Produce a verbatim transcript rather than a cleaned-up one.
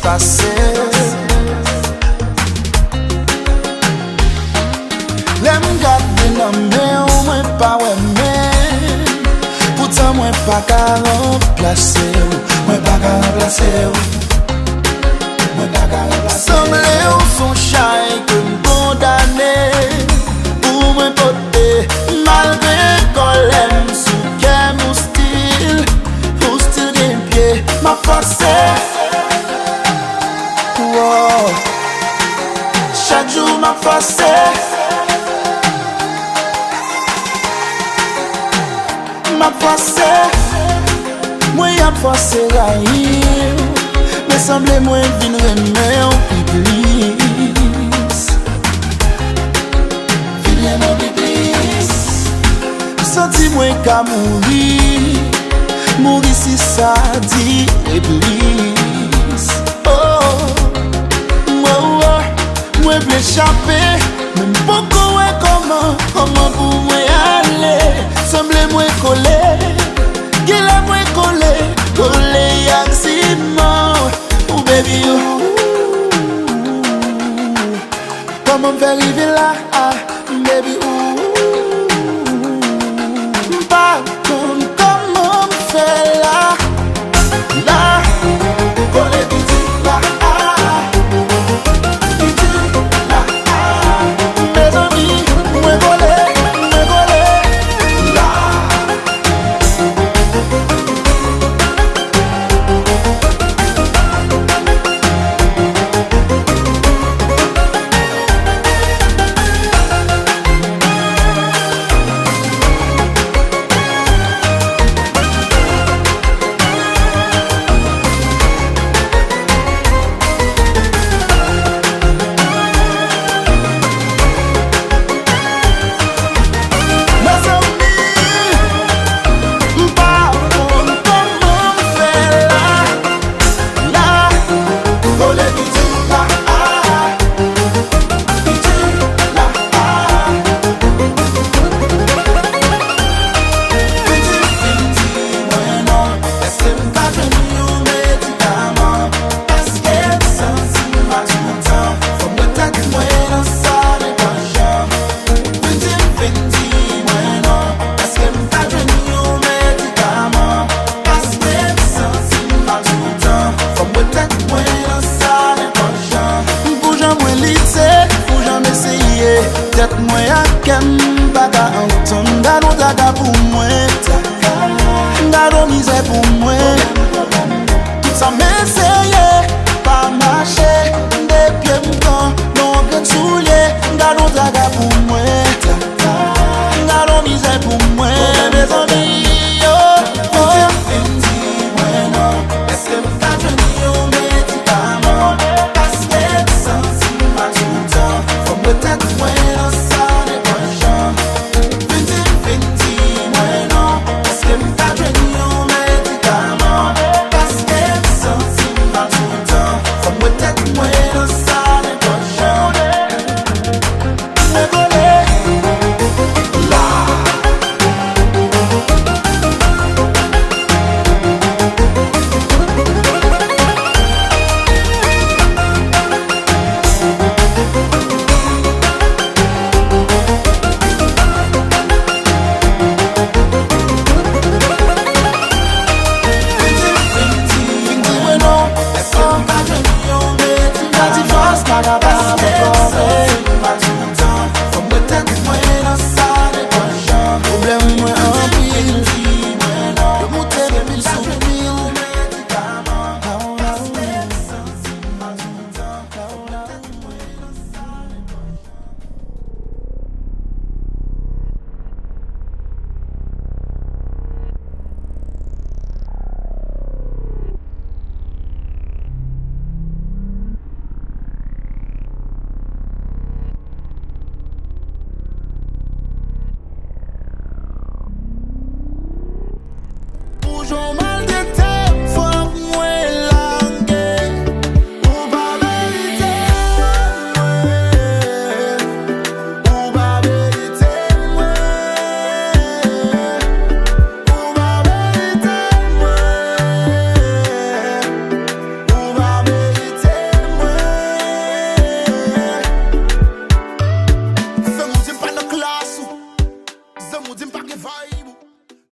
pase. Lè m gade nan men w, mwen pa wè menm. Poutan mwen pa ka ranplase w. Mwen pa ka ranplase w. Mwen pa ka ranplase w. Sanble w s on chay ke m kondane pou mwen pote. Malgre kòlè m sou kè m, ou still, ou still gen pye. M ap fòse. Wow. Chak jou m ap fòse. M ap fòse. Mwen ap fòse rayi w. Men sanble mwen vin renmen w pi plis. Vin renmen w pi plis. M santi mwen ka mouri. Mouri si sa dire plis. Oh, mwen, oh, mwen vle chape, men m poko wè kòman, kòman pou mwen ale. Sanble mwen kole, genlè mwen kole, kole ak siman. Ou baby, ou. Kòman m fè rive la, ah, baby, ou. M pa konn kòman m fè la, la, kole piti la, ah, piti la, ah, mezanmi, mwen kole, mwen kole la. Mezanmi, m pa konn kòman m fè la, la, kole piti la, ah, piti la, ah. Piti, piti, mwen non, èske m ka jwenn yon medikaman? Paske m santi m mal toutan. Fò m wè tèt mwen nan sa depanjan. Vin di m, vin di mwen non. Èske m ka jwenn yon medikaman? Paske m santi m mal toutan. Fò m wè tèt mwen